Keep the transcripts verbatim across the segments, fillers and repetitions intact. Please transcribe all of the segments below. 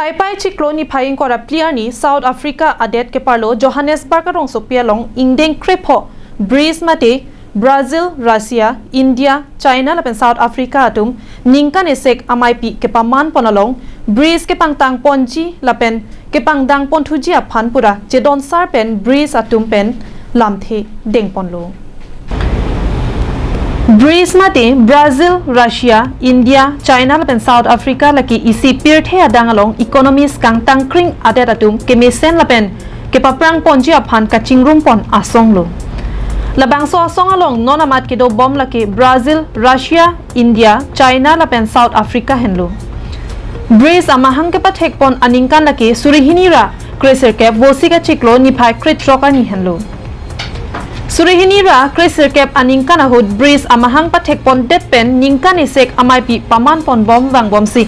Kaipai chiklo niphai ingkoi ra phli arni South Africa adet keparlo Johannesburg arongsopi along ingdeng krepho BRICS mate Brazil, Russia, India, China lapen South Africa atum ningkan esek amaipi kepaman pon along BRICS kepangtang ponji lapen kepangdang ponthuji aphan pura chedonsar pen BRICS atum pen lamthe dengponlo. BRICS mate Brazil, Russia, India, China lapen South Africa lake isi pirthe adang along economies kangtangkring adet atum kemesen lapen kepaprang ponji aphan kachingrum pon asong lo. Labangso asong along non amat kedo bom lake Brazil, Russia, India, China lapen South Africa henlo. BRICS amahang kepathek pon aningkan lake suri hini ra kresirkep, Vosik achiklo niphai krethrok arni henlo. Suri hini ra kresirkep aningkan ahut BRICS amahang pathek pondet pen ningkan esek amaipi paman pon bom vangbomsi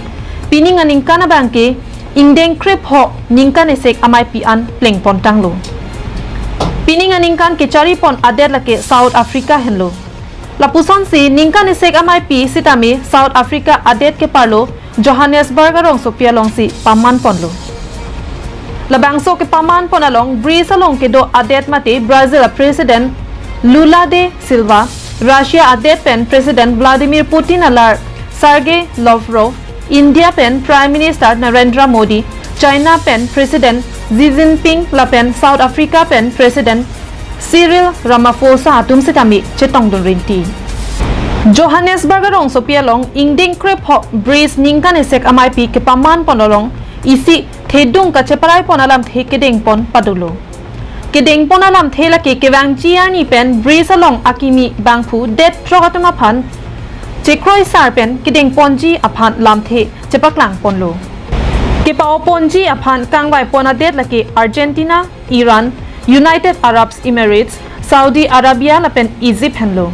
pining aningkan abangke ingdeng krepho ningkan esek amaipi an pleng pon tanglo. Pining aningkan kechari pon adet lake South Africa henlo. Lapusonsi ningkan esek amaipi sitame South Africa adet keparlo Johannesburg arongsopi alongsi paman ponlo. Labangso kepaman pon along BRICS along kedo adet mate Brazil a President Lula da Silva, Russia adet pen President Vladimir Putin alar Sergei Lavrov, India pen Prime Minister Narendra Modi, China pen President Xi Jinping lapen South Africa pen President Cyril Ramaphosa atum sitame chetongdun rinti. Johannesburg arongsopi along ingdeng krepho BRICS ningkan esek amaipi kepaman pon along isi thedung kacheparai pon alamthe kedeng pon padolo. Kedeng pon alamthe lake kevangji arni pen BRICS along akimi bangphu det throk atum aphan chekroisar pen kedeng ponji aphan lamthe chepaklang ponlo. Kepa-o ponji aphan kangvai pon adet lake Argentina, Iran, United Arab Emirates, Saudi Arabia lapen Egypt henlo.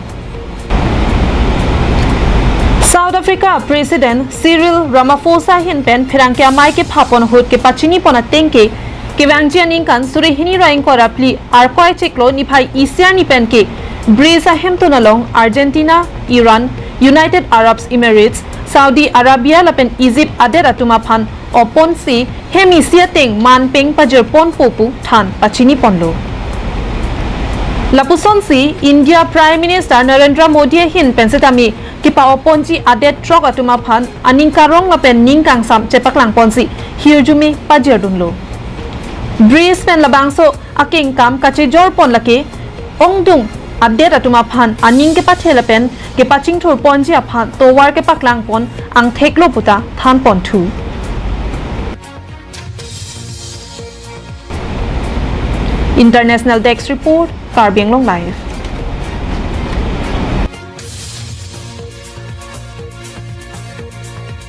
South Africa President Cyril Ramaphosa ahin pen pherangke amei kepha pon ahut kepachini pon atengke kevangji aningkan suri hini ra ingkoi ra phli Arkoi chiklo niphai isi arni penke BRICS ahemtun along Argentina, Iran, United Arab Emirates, Saudi Arabia lapen Egypt adet atum aphan oponsi hem isi ateng man peng pajir ponpo pu than pachini ponlo. Lapusonsi India Prime Minister Narendra Modi ahin pen sitame kepa-o ponji adet throk atum aphan aning karong lapen ning kangsam chepaklang ponsi hirjume pajirdunlo. BRICS pen labangso akengkam kachejor pon lake ongdung adet atum aphan aning kepathe lapen kepachingthur ponji aphan tovar kepaklang pon angthek lo puta than ponthu. International Desk Report, Karbi Anglong Live.